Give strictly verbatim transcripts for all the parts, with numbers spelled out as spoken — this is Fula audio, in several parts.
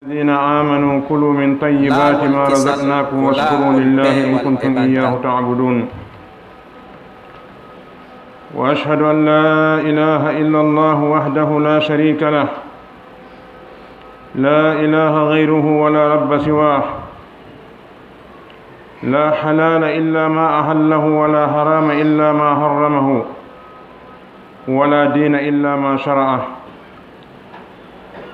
الذين آمنوا كلوا من طيبات ما رزقناكم واشكروا لله إن كنتم إياه تعبدون. وأشهد أن لا إله إلا الله وحده لا شريك له، لا إله غيره ولا رب سواه، لا حلال إلا ما أحله ولا حرام إلا ما حرمه، ولا دين إلا ما شرعه.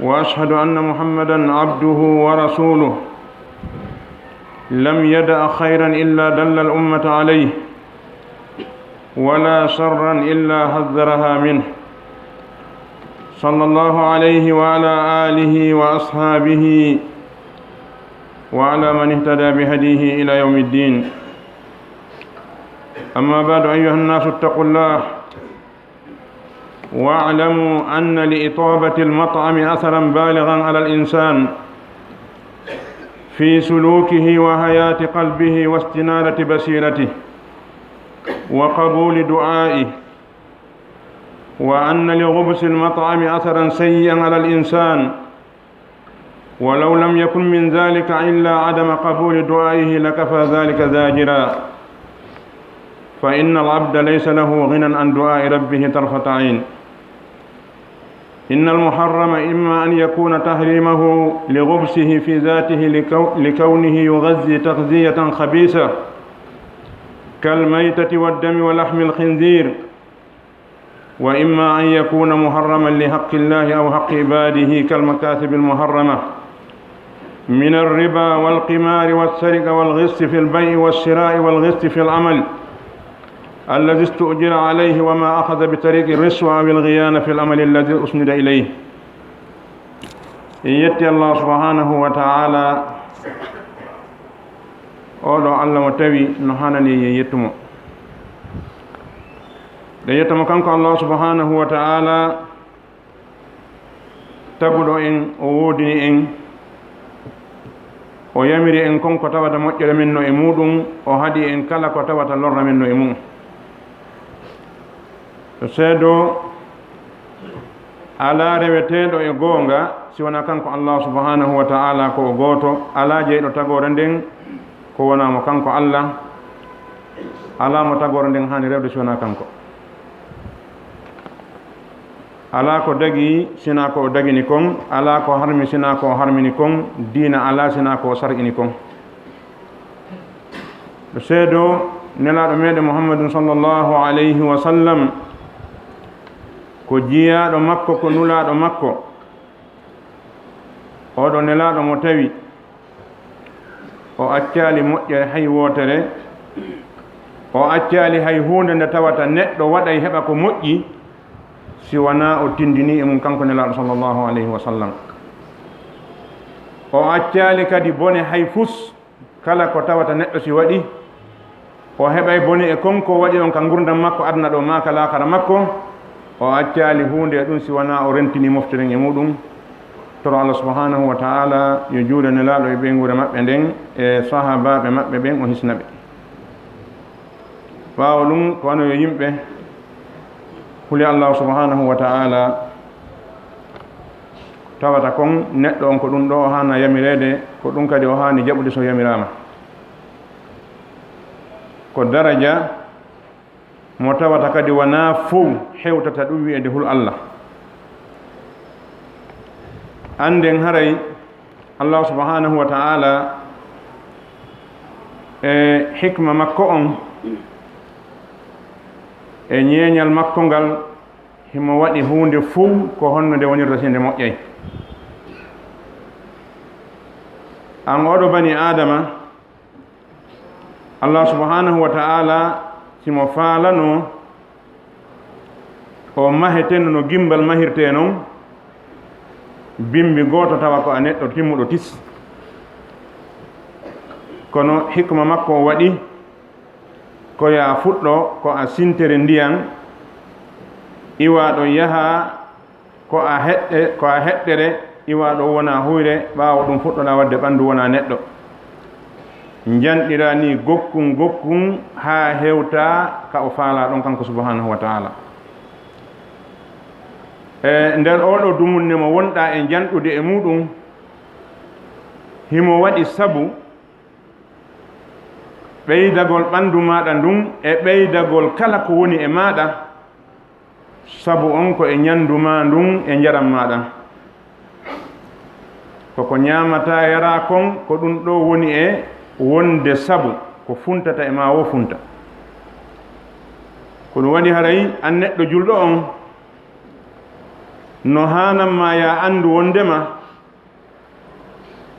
وأشهد أن محمدا عبده ورسوله، لم يدع خيرا إلا دل الأمة عليه، ولا شرا إلا حذرها منه، صلى الله عليه وعلى آله وأصحابه وعلى من اهتدى بهديه إلى يوم الدين. أما بعد، أيها الناس، اتقوا الله واعلموا أن لإطابة المطعم أثرا بالغا على الإنسان في سلوكه وحياة قلبه واستنارة بصيرته وقبول دعائه، وأن لخبث المطعم أثرا سيئا على الإنسان، ولو لم يكن من ذلك إلا عدم قبول دعائه لكفى ذلك زاجرا، فإن العبد ليس له غنى عن دعاء ربه طرفة عين. إن المحرم إما أن يكون تحريمه لخبثه في ذاته لكو-، لكونه يغذي تغذية خبيثة كالميتة والدم ولحم الخنزير، وإما أن يكون محرما لحق الله أو حق عباده كالمكاسب المحرمة من الربا والقمار والسرقة والغش في البيع والشراء والغش في العمل الذي استؤجر عليه وما أخذ بطريق الرشوة أو الخيانة في العمل الذي أسند إليه. En yetti Allah subhanahu wa ta'ala, oɗo Allah mo tawi no hanani en yettu mo. Ɗe yetta mo kanko Allah subhanahu wa ta'ala, taguɗo en, o woodini en, o yamiri en kon ko tawata moƴƴere men no e muɗum, o haɗi en kala ko tawata lorra men no e muɗum. Seedo alaa reweteeɗo e goonga si wonaa kanko Allah subhanahu wa ta'ala, ko o gooto, alaa jeyɗo tagoore nden ko wonaa mo kanko Allah, alaa mo tagoore nden haani rewde si wonaa kanko. Alaa ko dagii sinaa ko o dagini kon, alaa ko harmi sinaa ko o harmini kon, diina alaa sinaa ko o sar'ini kon. Ɗo seedo Nelaaɗo meɗen Muhammadun sallallahu alayhi wa sallam ko jiyaaɗo makko, ko nulaaɗo makko. Oɗo Nelaaɗo mo tawi o accaali moƴƴere hay wootere, o accaali hay huunde nde tawata neɗɗo waɗay heɓa ko moƴƴi, si wanaa o tindini e mum kanko Nelaaɗo sallallahu alayhi wa sallam. O accaali kadi bone hay fus, kala ko tawata neɗɗo si waɗi, o heɓay bone e kon ko waɗi on ka ngurndan makko aduna ɗo maa ka laakara makko, o accaali huunde e ɗum si wanaa o rentini moftiren e muɗum. Toro Allah subhanahu wa ta'ala yo juule Nelaaɗo e ɓeynguure maɓɓe nden e sahaabaaɓe maɓɓe ɓen, o hisna ɓe. Ɓaawo ɗum, ko wano yo yimɓe huli Allah subhanahu wa ta'ala, tawata kon neɗɗo on ko ɗum ɗo o haana yamireede, ko ɗum kadi o haani jaɓude so yamiraama. Ko daraja mo tawata kadi wanaa fow hewtata ɗum wi'eede hul Allah. Annden haray Allah subhanahu wa ta'ala e hikma makko on e ñeeñal makko ngal, himo waɗi huunde fow ko honno nde wonirta si nde moƴƴay. An oɗo bani Aadama, Allah subhanahu wa ta'ala, si mo faalano o maheteno no gimbal mahirte non, bimbi gooto tawa ko a neɗɗo timmuɗo tis. Kono hikma makko o waɗi ko ya fuɗɗo ko a sintere ndiyan, iwa ɗo yaha ko a heɗɗe-, ko a heɗɗere, iwa ɗo wona huyre, ɓaawo ɗum fuɗɗoɗa waɗde ɓanndu wona neɗɗo. Njanɗira ni gokkun gokkun haa hewta ka o faala ɗon kanko subhanahu wa ta'ala. E nder oɗo dumunne mo wonɗa e njanɗude e muɗum, Himo waɗi sabu ɓeydagol ɓanndu maaɗa ndun e ɓeydagol kala ko woni e maaɗa, sabu on ko e ñanndu maa ndun e njaram maaɗa. Ko ko ñaamataa yaraa kon, ko ɗun ɗoo woni e wonde sabu ko funtata e maa woo funta. Ko ɗun waɗi haray an neɗɗo julɗo on, no haanan maa yo a anndu wonndema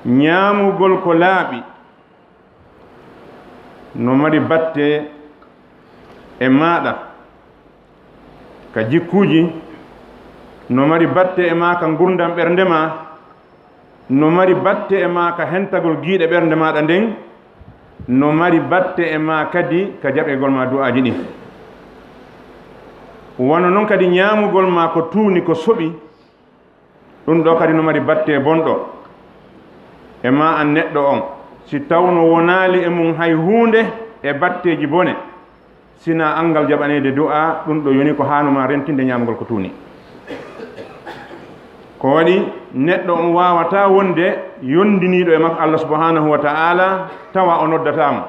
ñaamugol ko laaɓi no mari batte e maaɗa ka jikkuuji, no mari batte e maa ka ngurndan ɓernde maa, no mari batte e maa ka hentagol giiɗe ɓernde maaɗa nden, no mari batte e maa kadi ka jaɓeygol maa du'aaji ɗin. Wano non kadi ñaamugol maa ko tuuni ko soɓi, ɗun ɗoo kadi no mari batte bonɗo e maa an neɗɗo on, si tawno wonaali e mun hay huunde e batteeji bone, sinaa anngal jaɓaneede du'aa, ɗun ɗoo yoni ko haanuma rentinde ñaamugol ko tuuni. Ko waɗi neɗɗo on waawataa wonde yondiniiɗo e makko Allah subhanahu wa ta'ala tawa o noddataa mo.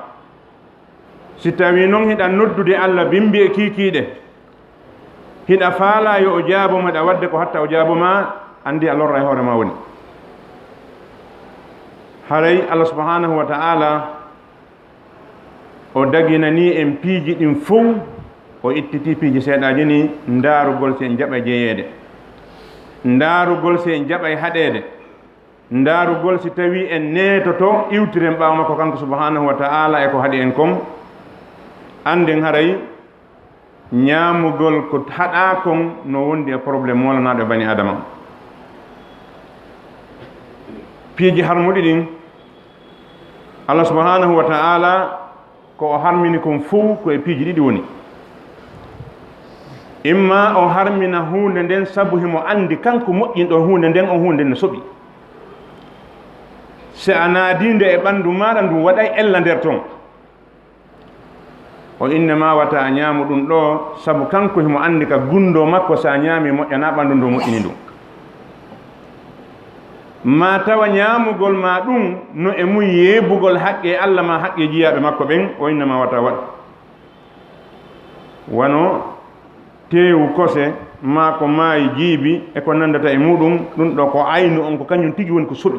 Si tawii non hiɗa noddude Allah bimbi e kiikiiɗe, hiɗa faalaa yo o jaabo ma, hiɗa waɗde ko hatta o jaabo ma, anndi a lorra e hoore maa woni. Haray Allah subhanahu wa ta'ala o daginanii en piiji ɗin fow, o ittitii piiji seeɗaaji nii, ndaarugol si en jaɓay jeyeede, ndaarugol si en jaɓay haɗeede, ndaarugol si tawii en neetoto iwtiren ɓaawo makko kanko subhanahu wa ta'ala e ko haɗi en kon. Annden haray ñaamugol ko haɗaa kon no wondi e problème moolanaaɗo e bani Aadama. Piiji harmuɗi ɗin, Allah subhanahu wa ta'ala ko o harmini kon fow ko e piiji ɗiɗi woni. Imma o harmina huunde nden sabu himo anndi kanko moƴƴinɗo huunde nden, on huunde nden no soɓi. Si a naadii nde e ɓanndu maaɗa, ndu waɗay ella nder ton. O innama wata a ñaamu ɗun ɗoo, sabu kanko himo anndi ka gunndoo makko, si a ñaamii moƴƴanaa ɓanndu ndun, moƴƴini ndun. Maa tawa ñaamugol maa ɗun no e mun yeebugol haqqee Allah maa haqqee jiyaaɓe makko ɓen, o innama wata waɗ. Wano teewu kose, maa ko maayi jiibi, e ko nanndata e muɗum, ɗun ɗoo ko aynu on, ko kañun tigi woni ko soɓi,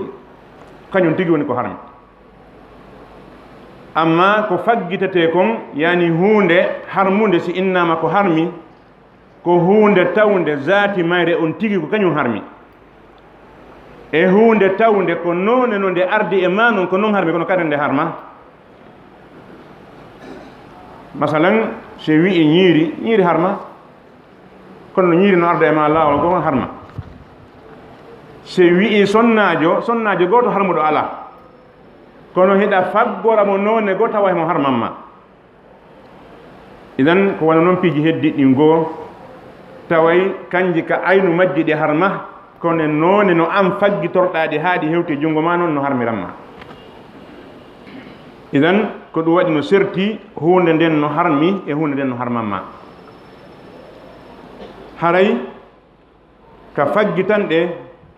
kañun tigi woni ko harmi. Amma ko faggitetee kon, yani huunde harmunde, si innaama ko harmi, ko huunde tawnde zaati mayre on tigi ko kañun harmi. E huunde tawnde ko noone no nde ardi e maa non, ko non harmi, kono kadi nde harma. Masalan, si wi'i ñiiri, ñiiri harma. Kono no ñiiri no arda e maa laawol goo, harma. Si wi'i sonnaajo, sonnaajo gooto harmuɗo alaa. Kono hiɗa faggora mo noone goo, tawa himo harman ma. Idan, ko wano non piiji heddiiɗi ɗin goo, taway kanji ka aynu majji ɗi harma, kono e noone no an faggitorɗaa ɗi haa ɗi hewti e junngo maa, non no harmiran ma. Idan, ko ɗum waɗi no serti huunde nden no harmi e huunde nden no harman ma. Haray ka faggitanɗe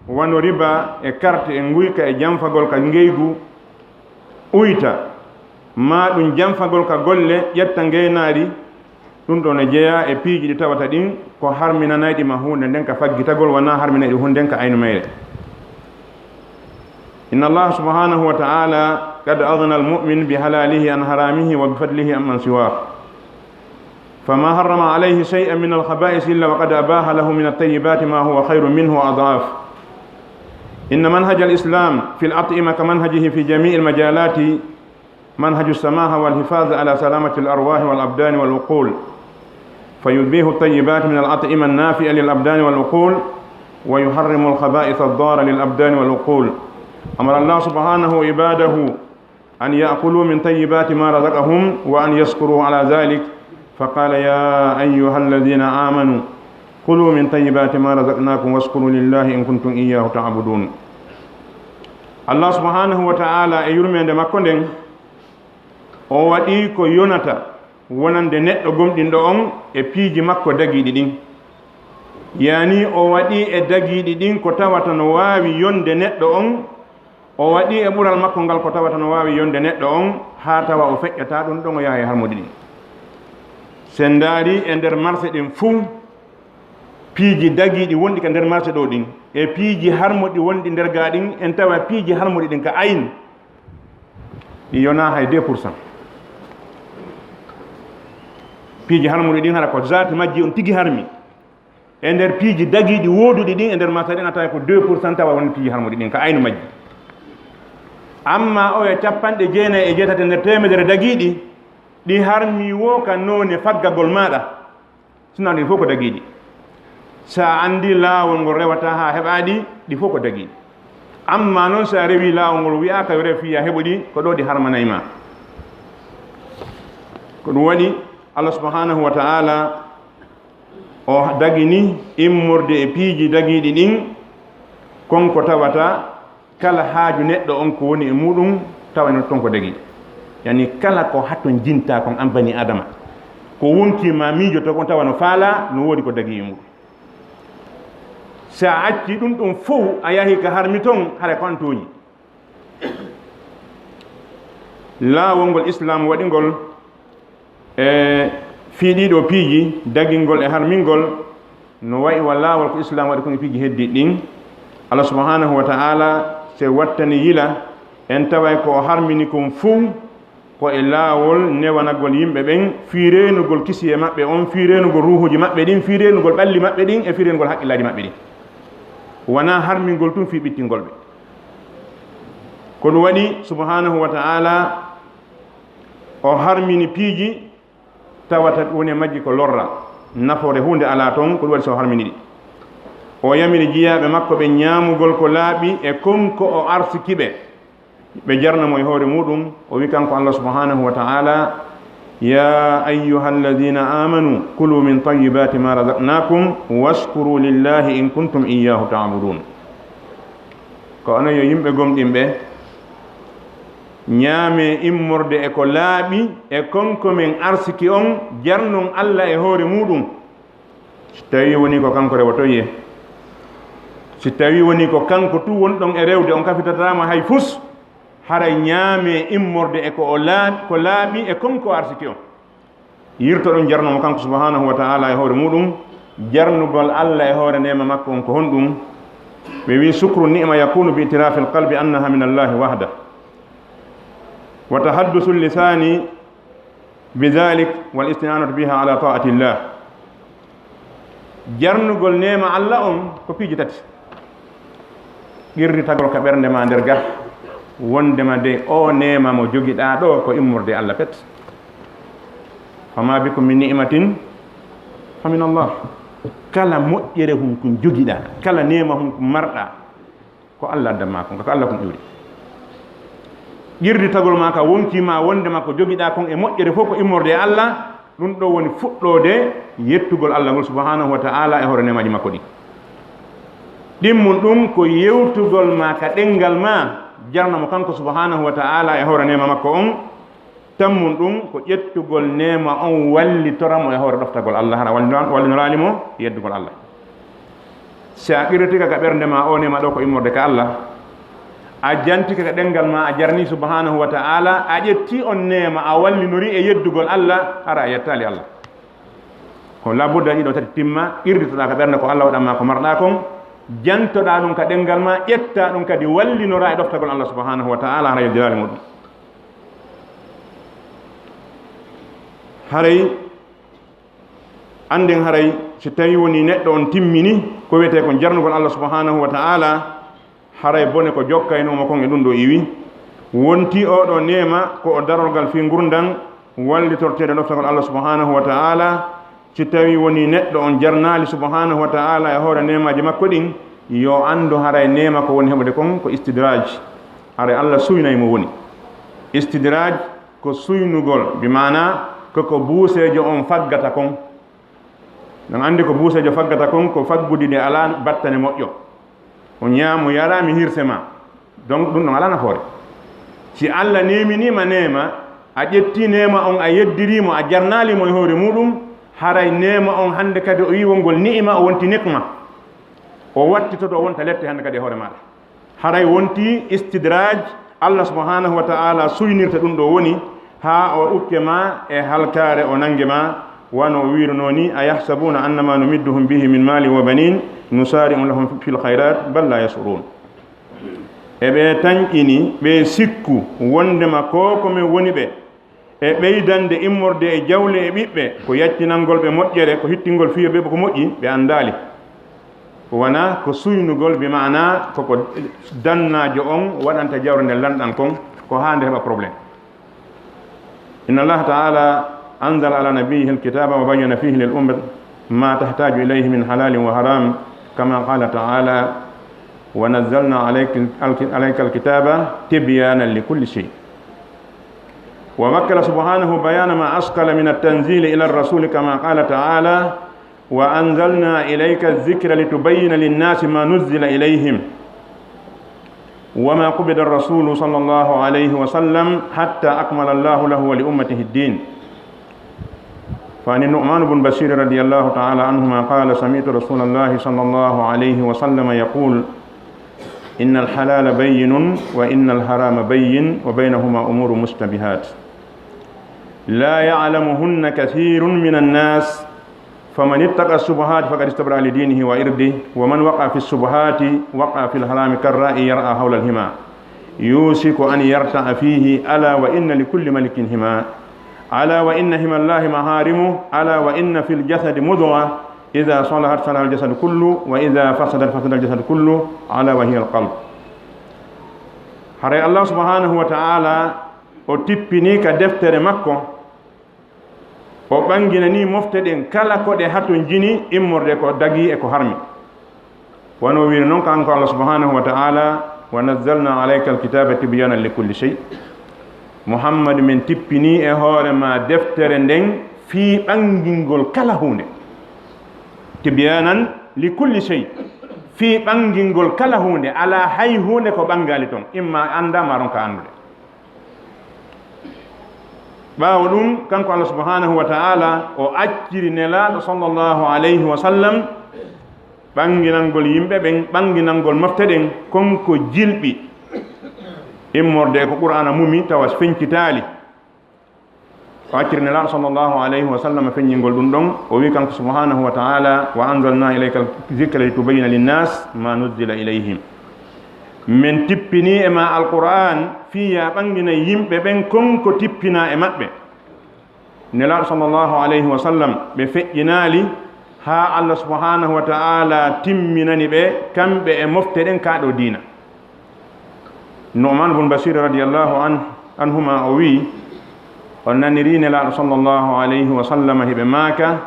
wano riba e karte e nguyka e janfagol ka ngeygu uyta, maa ɗum janfagol ka golle ƴetta ngeenaari, ɗum ɗoo no jeyaa e piiji ɗi tawata ɗin ko harminanayɗi ma huunde nden ka faggitagol, wanaa harminayɗi huunde nden ka aynu mayre. Inna Allaha subhanahu wa ta'ala qad aghna al-mu'min bi halalihi an haramihi wa bi fadlihi amman siwah. فما حرم عليه شيئا من الخبائث إلا وقد أباح له من الطيبات ما هو خير منه وأضعاف. إن منهج الإسلام في الأطعمة كمنهجه في جميع المجالات منهج السماحة والحفاظ على سلامة الأرواح والأبدان والعقول، فيبيح الطيبات من الأطعمة النافعة للأبدان والعقول، ويحرم الخبائث الضارة للأبدان والعقول. أمر الله سبحانه عباده أن يأكلوا من طيبات ما رزقهم وأن يشكروا على ذلك، فقال: يا أيها الذين آمنوا كلوا من طيبات ما رزقناكم واشكروا لله إن كنتم إياه تعبدون. Allah subhanahu wa ta'ala e yurmeende makko nden, o waɗi ko yonata wonande neɗɗo gomɗinɗo on e piiji makko dagiiɗi ɗin. Yani o waɗi e dagiiɗi ɗin ko tawata no waawi yonde neɗɗo on O waɗi e ɓural makko ngal ko tawata no waawi yonde neɗɗo on, haa tawa o feƴƴata ɗum ɗon, o yaha e harmuɗi ɗin. Sen ndaari e nder marse ɗin fuu, piiji dagiiɗi wonɗi ka nder marse ɗo ɗin, e piiji harmuɗi wonɗi nder gaa ɗin, en tawa piiji harmuɗi ɗin ka aynu, ɗi yonaa hay deux pour cent. Piiji harmuɗi ɗin, hara ko zaati majji on tigi harmi. E nder piiji dagiiɗi wooduɗi ɗin e nder marse ɗin, a tawa ko deux pour cent tawa won piiji harmuɗi ɗin ka aynu majji. Amma oya capanɗe jeenayi e jeetati e nder teemedere dagiiɗi, ɗi harmi wo ka noone faggagol maaɗa, sinaa ɗin fof ko dagiiɗi. Sa anndi laawol ngol rewata haa heɓa ɗi, ɗi fof ko dagiiɗi. Amma non, sa rewi laawol ngol, wi'aaka yo rew fii ya heɓu ɗi, ko ɗo ɗi harmanay ma. Ko ɗum waɗi Allah subhanahu wa ta'ala o dagini immorde e piiji dagiiɗi ɗin, kon ko tawata kala haaju neɗɗo on ko woni e muɗum, tawa ene ton ko dagii. Yani, kala ko hatton jinta kon, an bani Adama, ko wonki ma miijoto kon, tawa no faala, no woodi ko dagii e muɗum. Si a acci ɗum ɗum fow, a yahi ka harmi ton, hara ko an tooñi. Laawol ngol Islaam waɗi ngol, e fii ɗiɗo piiji, dagingol e harmingol, no wayi wa laawol ko Islaam waɗi kon e piiji heddi ɗin. Allah subhanahu wa ta'ala se wattani yila, en taway ko o harmini kon fuu, ko e laawol newanagol yimɓe ɓen, fii reenugol kisiye maɓɓe on, fii reenugol ruuhuuji maɓɓe ɗin, fii reenugol ɓalli maɓɓe ɗin, e fii reenugol haqqillaaji maɓɓe ɗin. Wanaa harmingol tun fii ɓittingol ɓe. Ko ɗum waɗi, subhanahu wa ta'ala, o harmini piiji tawata woni e majji ko lorra, nafoore huunde alaa ton, ko ɗum waɗi so o harmini ɗi. O yamiri jiyaaɓe makko ɓe ñaamugol ko laaɓi e kon ko o arsiki ɓe. Ɓe jarna mo e hoore muɗum, o wi kanko Allah subhanahu wa ta'ala, "Ya ayyuhalladhina amanu, kulu min tayyibati ma razaqnakum, washkuru lillahi in kuntum iyyahu ta'budun." Ko onon yo yimɓe gomɗinɓe, ñaamee immorde e ko laaɓi e kon ko men arsiki on, jarnon Allah e hoore muɗum. Si tawii wonii ko kanko rewotoyee, si tawii wonii ko kanko tun wonɗon e rewde, on kafitataama hay fus, haray ñaamee immorde e ko o laaɓi, ko laaɓi e kon ko o arsiki on. Yirtoɗon jarno mo kanko subhanahu wa ta'ala e hoore muɗum, jarnugol Allah e hoore neema makko on ko honɗum? Ɓe wi, "Shukru ni'ma yakunu bi i'tirafil qalbi annaha min Allahi wahda, wa tahaddusul lisani bi dhalik wal isti'anatu biha ala ta'atillah." Jarnugol neema Allah on ko piiji tati. Qirritagol ka ɓernde ma nder ga, wondema de o neema mo jogiɗaa ɗo ko immorde Allah pet. "Fama bikum min ni'matin fa min Allah." Kala moƴƴere hun kun jogiɗaa, kala neema hun kun marɗaa, ko Allah addan ma kon, ko Allah kun iwri. Qirritagol ma ka wonkii ma wondema ko jogiɗaa kon e moƴƴere fof ko immorde e Allah, ɗum ɗo woni fuɗɗoode yettugol Allah ngol subhanahu wa ta'ala e hoore neemaaji makko ɗin. Ɗimmun ɗum ko yewtugol ma ka ɗemngal ma, jarna mo kanko subhanahu wa ta'ala e hoore neema makko on. Tammun ɗum ko ƴettugol neema on, wallitora mo e hoore ɗoftagol Allah, hara wallino-, wallinoraali mo yeddugol Allah. Si a qirritika ka ɓernde ma o neema ɗo ko immorde ka Allah, a jantika ka ɗemngal ma, a jarni subhanahu wa ta'ala, a ƴetti on neema, a wallinori e yeddugol Allah, hara a yettaali Allah. Ko labudda ɗiɗo tati timma, qirritoɗaa ka ɓernde ko Allah waɗan ma ko marɗaa kon, jantoɗaa ɗum ka ɗemngal ma, ƴettaa ɗum kadi wallinora e ɗoftagol Allah subhanahu wa ta'ala, hara yeddiraali muɗum. Haray, annden haray, si tawii wonii neɗɗo on timmini ko wiyetee kon jarnugol Allah subhanahu wa ta'ala, haray bone ko jokkaynoo mo kon e ɗum ɗo iwi. Wontii oo ɗoo neema ko o darorgal fii ngurndan, wallitorteede ɗoftagol Allah subhanahu wa ta'ala. Si tawii wonii neɗɗo on jarnaali subhanahu wa ta'ala e hoore neemaaji makko ɗin, yo anndu haray neema ko woni heɓude kon ko istidraaj. Haray Allah suynay mo woni. Istidraaj ko suynugol, bi maanaa ko ko buuseejo on faggata kon. Ɗon anndi ko buuseejo faggata kon ko faggudi ndi alaa battane moƴƴo. O ñaamo, yara, mi hirse ma. Donc, ɗum ɗon alaa nafoore. Si Allah neeminii ma neema, a ƴettii neema on, a yeddirii mo, a jarnaali mo e hoore muɗum, haray neema on hannde kadi o yii wongol ni'ima, o wonti niqma. O wattitoto, o wonta lette hannde kadi e hoore maaɗa. Haray wonti istidraj, Allah subhanahu wa ta'ala suynirta ɗum ɗo woni, haa o ukke ma e halkaare, o nange ma, wano o wiirunoo ni: "Ayahsabuna annama numidduhum bihi min malin wa banin, nusari'u lahum fil khairat, bal la yash'urun." E ɓe tanƴini, ɓe sikku, wondema ko ko men woni ɓe, e ɓeydande immorde e jawle e ɓiɓɓe, ko yaccinangol ɓe moƴƴere, ko hittingol fiyo ɓe ko moƴƴi, ɓe anndaali. Wona ko suynugol, bi maana ko ko dannaajo on waɗanta jawre nde lanɗan kon, ko haa nde heɓa problème. Inna Allaha ta'ala anzala ala nabiyyihi alkitaba wa bayyana fihi lil ummati ma tahtaju ilayhi min halalin wa haram, kama qala ta'ala: "Wa nazzalna alayka, alayka alkitaba tibyanan li kulli shay." ووكل سبحانه بيان ما أشكل من التنزيل إلى الرسول كما قال تعالى: "وأنزلنا إليك الذكر لتبين للناس ما نزل إليهم." وما قبض الرسول صلى الله عليه وسلم حتى أكمل الله له ولأمته الدين. فعن النعمان بن بشير رضي الله تعالى عنهما قال: سمعت رسول الله صلى الله عليه وسلم يقول: إن الحلال بين وإن الحرام بين وبينهما أمور مشتبهات لا يعلمهن كثير من الناس، فمن اتقى الشبهات فقد استبرأ لدينه وعرضه، ومن وقع في الشبهات وقع في الحرام كالراعي يرعى حول الحمى يوشك أن يرتع فيه، ألا وإن لكل ملك حمى، ألا وإن حمى الله محارمه، ألا وإن في الجسد مضغة، إذا صلحت صلح الجسد كله، وإذا فسدت فسد الجسد كله، ألا وهي القلب. Haray Allah subhanahu wa ta'ala o tippini ka deftere makko, o ɓanginani mofte ɗen kala ko ɗe hatonjini immorde ko dagi e ko harmi. Wano wiri non kanko Allah subhanahu wa ta'ala: "Wa nazzalna alayka alkitaba tibyanan li kulli shay." Muhammad, men tippini e hoore ma deftere nden fii ɓangingol kala huunde. Tibyanan li kulli shay, fii ɓangingol kala huunde, alaa hay huunde ko ɓangaali ton, imma annda ma ronka anndude. Ɓaawo ɗum, kanko Allah subhanahu wa ta'ala o acciri Nelaaɗo sallallahu alayhi wa sallam ɓanginangol yimɓe ɓen, ɓanginangol mofte ɗen, kon ko jilɓi, immorde e ko Qur'aana mumi, tawa fencitaali. O acciri Nelaaɗo sallallahu alayhi wa sallam feññingol ɗum ɗon, o wi kanko subhanahu wa ta'ala: "Wa anzalna ilayka dhikra litubayyina linnas ma nuzzila ilayhim." Men tippini e ma Alqur'aan fii ya ɓanginay yimɓe ɓen kon ko tippina e maɓɓe. Nelaaɗo sallallahu alayhi wa sallam, ɓe feƴƴinaali haa Allah subhanahu wa ta'ala timminani ɓe, kamɓe e mofte ɗen, kaa ɗo diina. Nu'man bun Bashir radiyallahu an-, anhuma o wi, o naniri Nelaaɗo sallallahu alayhi wa sallam hiɓe maaka,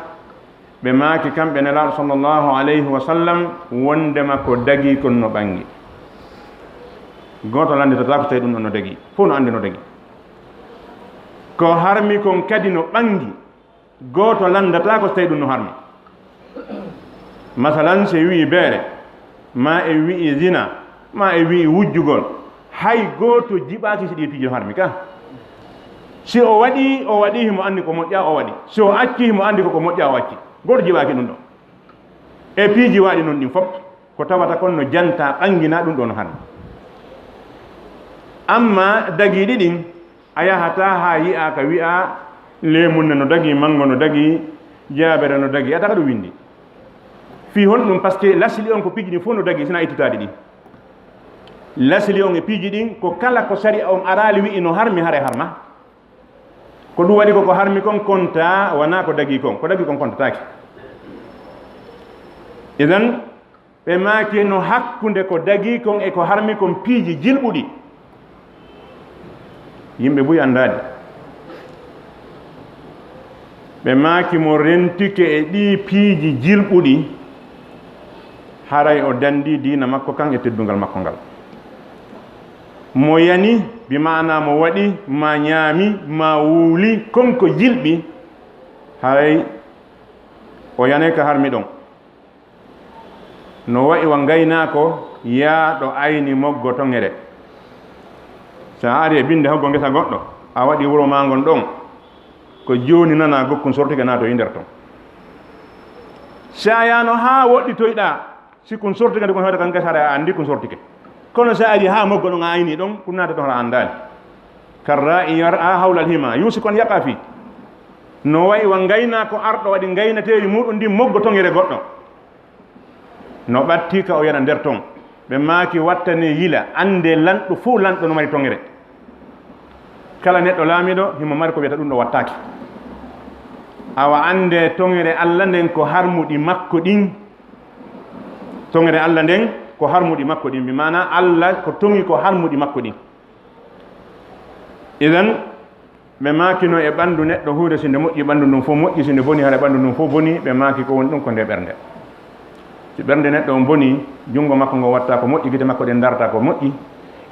ɓe maaki kamɓe Nelaaɗo sallallahu alayhi wa sallam wondema ko dagi kon no ɓangi. Gooto lannditata ko tawi ɗum ɗon no dagi. Fof no anndi no dagi. Ko harmi kon kadi no ɓangi. Gooto lanndata ko tawi ɗum no harmi. Masalan, si wi'i beere, ma e wi'i zina, ma e wi'i wujjugol, hay gooto jiɓaaki si ɗi piiji no harmi ka. Si o waɗi, o waɗi himo anndi ko moƴƴa o waɗi. Si o acci himo anndi ko ko moƴƴa o acci. Gooto jiɓaaki ɗum ɗo. E piiji waɗi non ɗin fof, ko tawata kon no janta ɓangina ɗum ɗo no harmi. Amma dagiiɗi ɗin, a yahata haa yi'a ka wi'a leemun ne no dagi, mango no dagi, jaabere no dagi, a taka ɗum windi. Fii honɗum? Parce que lasli on ko piiji ɗin fof no dagi, sina ittitaɗi ɗin. Lasli on e piiji ɗin ko kala ko sariya on araali wi'i no harmi, hare harma. Ko ɗum waɗi ko ko harmi kon konta, wona ko dagi kon. Ko dagi kon kontataake. Idan, ɓe maaki no hakkunde ko dagi kon e ko harmi kon piiji jilɓuɗi. Yimɓe buy anndaade. Ɓe maaki mo rentike e ɗii piiji jilɓuɗi, haray o danndi diina makko kan e teddungal makko ngal. Mo yani, bi maana mo waɗi, ma ñaami, ma wuuli, kon ko jilɓi, haray o yanay ka harmi ɗon. No wa'i wa ngaynaako yaaɗo ayni moggo toŋere. Si a ari e binnde hoggo ngesa goɗɗo, a waɗi wuro maa ngon ɗon, ko jooni nana gokkun sortike naatoyi nder ton. Si a yaano haa woɗɗitoyɗaa, si kun sortike nde kun hoyta kan ngesa, a anndi kun sortike. Kono so a ari haa moggo ɗon, a ayni ɗon, ɗum naata toon, hara anndaali. Karra'i yar'a hawla al-hima, yusiku an yaqa fi. No wayi wa ngaynaako arɗo waɗi ngaynateeri muuɗum ndin, moggo toŋere goɗɗo. No ɓatti ka o yana nder ton. Ɓe maaki, wattane yila, annde lanɗo fof lanɗo no mari toŋere. Kala neɗɗo laamiiɗo, himo mari ko wiyata ɗum ɗo wattaaki. Awa annde toŋere Alla nden ko harmuɗi makko ɗin. Toŋere Alla nden ko harmuɗi makko ɗin. Bi maana Alla ko toŋi ko harmuɗi makko ɗin. Idan, ɓe maakino e ɓanndu neɗɗo huunde, si nde moƴƴi, ɓanndu ndun fof moƴƴi, si nde boni, hara ɓanndu ndun fof boni. Ɓe maaki ko woni ɗum ko nde ɓernde. Si ɓernde neɗɗo on boni, junngo makko ngon watta ko moƴƴi, gite makko ɗen ndarata ko moƴƴi,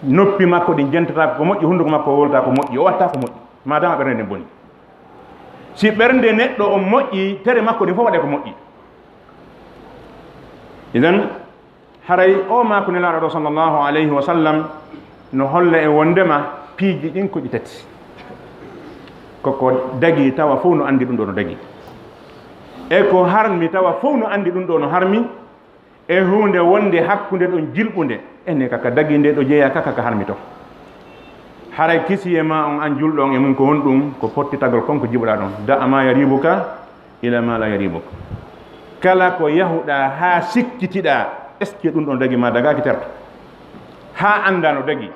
noppi makko ɗin jentata ko moƴƴi, hunnduko makko wowlata ko moƴƴi, o watta ko moƴƴi, maadaama ɓernde nden boni. Si ɓernde neɗɗo on moƴƴi, tere makko ɗin fof waɗe ko moƴƴi. Idan, haray o maaku Nelaaɗo ɗo sallallahu alayhi wa sallam no holla e wondema piiji ɗin ko ɗi tati. Ko ko dagi tawa fof no anndi ɗum ɗo no dagi. E ko harmi tawa fof no anndi ɗum ɗo no harmi. E huunde wonde hakkunde ɗon jilɓunde, ene kaka dagi nde ɗo jeyaa kaka ka harmi to. Haray kisiyee ma on an julɗo on e mum ko honɗum? Ko pottitagol kon ko jiɓuɗaa ɗon. Da' ma yaribuka ila ma la yaribuk. Kala ko yahuɗaa haa sikkitiɗaa, est-ce que ɗum ɗon dagi ma dagaaki terto? Haa anndaa no dagi.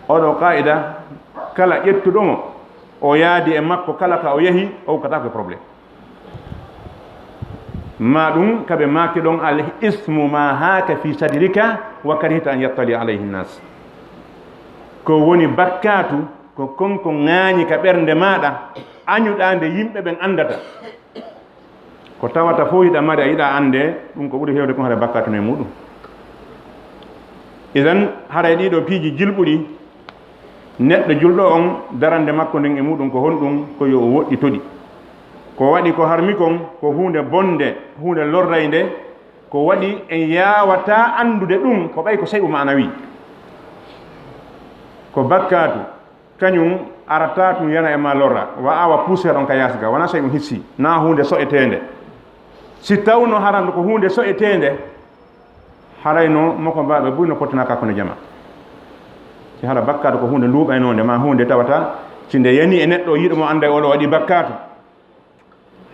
Oɗo qaa'ida, kala ƴettuɗo mo, o yaadi e makko, kala ka o yahi, o ukkataako e problème. Ma ɗum ka ɓe maaki ɗon, al ismu ma haaka fi sadrika wa karihta an yattali alayhi nnas. Ko woni bakkaatu, ko kon ko ŋaañi ka ɓernde maaɗa, añuɗaa nde yimɓe ɓen anndata. Ko tawata fof hiɗa mari, a yiɗaa annde, ɗum ko ɓuri heewde kon hara bakkaatu no e muɗum. Idan, haray ɗiɗo piiji jilɓuɗi, neɗɗo julɗo on, darande makko nden e muɗum ko honɗum? Ko yo o woɗɗito ɗi. Ko waɗi ko harmi kon, ko huunde bonde, huunde lorraynde, ko waɗi en yaawataa anndude ɗum, ko ɓay ko seyɓu maanawi. Ko bakkaatu, kañum arata ɗum yana e ma lorra, wa awa puuseer on ka yaasi ga, wonaa sey ɗum hissi, naa huunde so'eteende. Si tawno haran ko huunde so'eteende, harayno moko baaɓe buy no pottinaa ka kono jama. Si hara bakkaatu ko huunde luuɓaynoonde, ma huunde tawata, si nde yani e neɗɗo yiɗo mo annda e oɗo waɗi bakkaatu.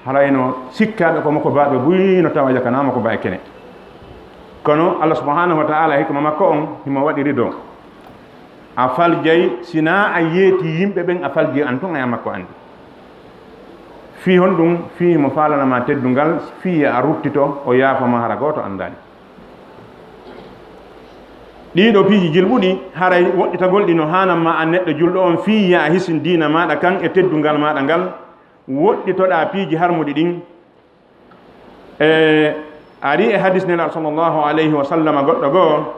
Harayno sikkaaɓe ko moko baaɓe buy no tawa jakanaama ko baa e kene. Kono Allah subhanahu wa ta'ala hikma makko on himo waɗi rido. A faljay, sinaa a yeeti yimɓe ɓen, a faljay an tun, a makko anndi. Fii honɗum? Fii mo faalana ma teddungal, fii a ruttito, o yaafo ma hara gooto anndaani. Ɗiɗo piiji jilɓuɗi, haray woɗɗitagol ɗi no haanan ma an neɗɗo julɗo on, fii ya a hisin diina maaɗa kan e teddungal maaɗa ngal, woɗɗitoɗaa piiji harmuɗi ɗin. E ari e hadis Nelaaɗo sallallahu alayhi wa sallam goɗɗo goo,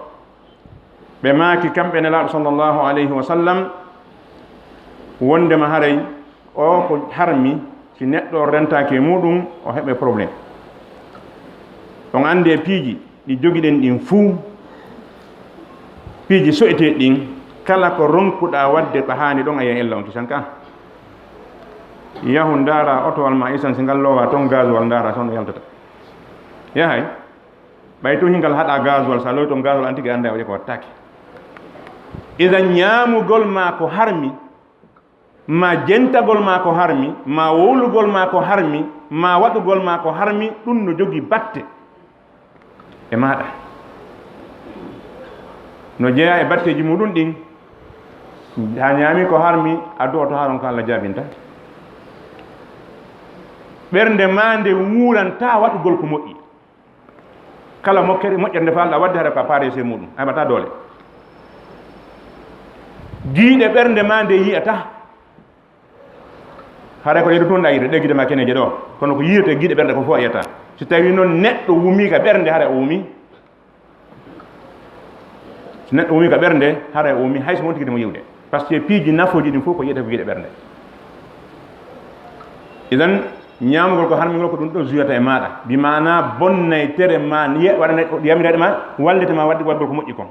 ɓe maaki kamɓe Nelaaɗo sallallahu alayhi wa sallam, wondema haray o ko harmi, si neɗɗo rentaaki e muɗum, o heɓe problème. On anndi e piiji ɗi jogiɗen ɗin fuu, piiji so'eteeɗi ɗin, kala ko ronkuɗaa waɗde ko haani ɗon, a yi'ay ella on kisan ka. Yahu ndaara otowal ma essence ngal, loowa ton gasoil, ndaara so no yaltata. Yahay, ɓay tun hingal haɗa gasoil, sa lowi ton gasoil an tigi annda e waɗi ko wattaaki. Idan ñaamugol ma ko harmi, ma jentagol ma ko harmi, ma wowlugol ma ko harmi, ma waɗugol ma ko harmi, ɗum no jogii batte e maaɗa. No jeyaa e batteeji muɗum ɗin, a ñaami ko harmi, a du'oto haron ko Allah jaabinta. Ɓernde maa nde wuurantaa waɗugol ko moƴƴi. Kala mokkere moƴƴere nde faalɗaa waɗde, hara ko a paarese muɗum, a heɓataa doole. Giiɗe ɓernde maa nde yi'ataa. Haray ko ɗe ɗo tun ɗayre, ɗe gide ma keneje ɗo. Kono ko yi'ete giiɗe ɓernde ko fof a yi'ataa. Si tawii noon neɗɗo wumii ka ɓernde, haray o wumii. Si neɗɗo wumii ka ɓernde, haray o wumii, hay so wonti gide mo yi'ude. Par ce que piiji nafooji ɗin fof ko yi'ete ko giiɗe ɓernde. Idan, ñaamugol ko harmingol ko ɗum ɗo juyata e maaɗa. Bi maanaa bonnay tere ma, ye-, waɗane, yamirade ma, wallete ma waɗde waɗgol ko moƴƴi kon.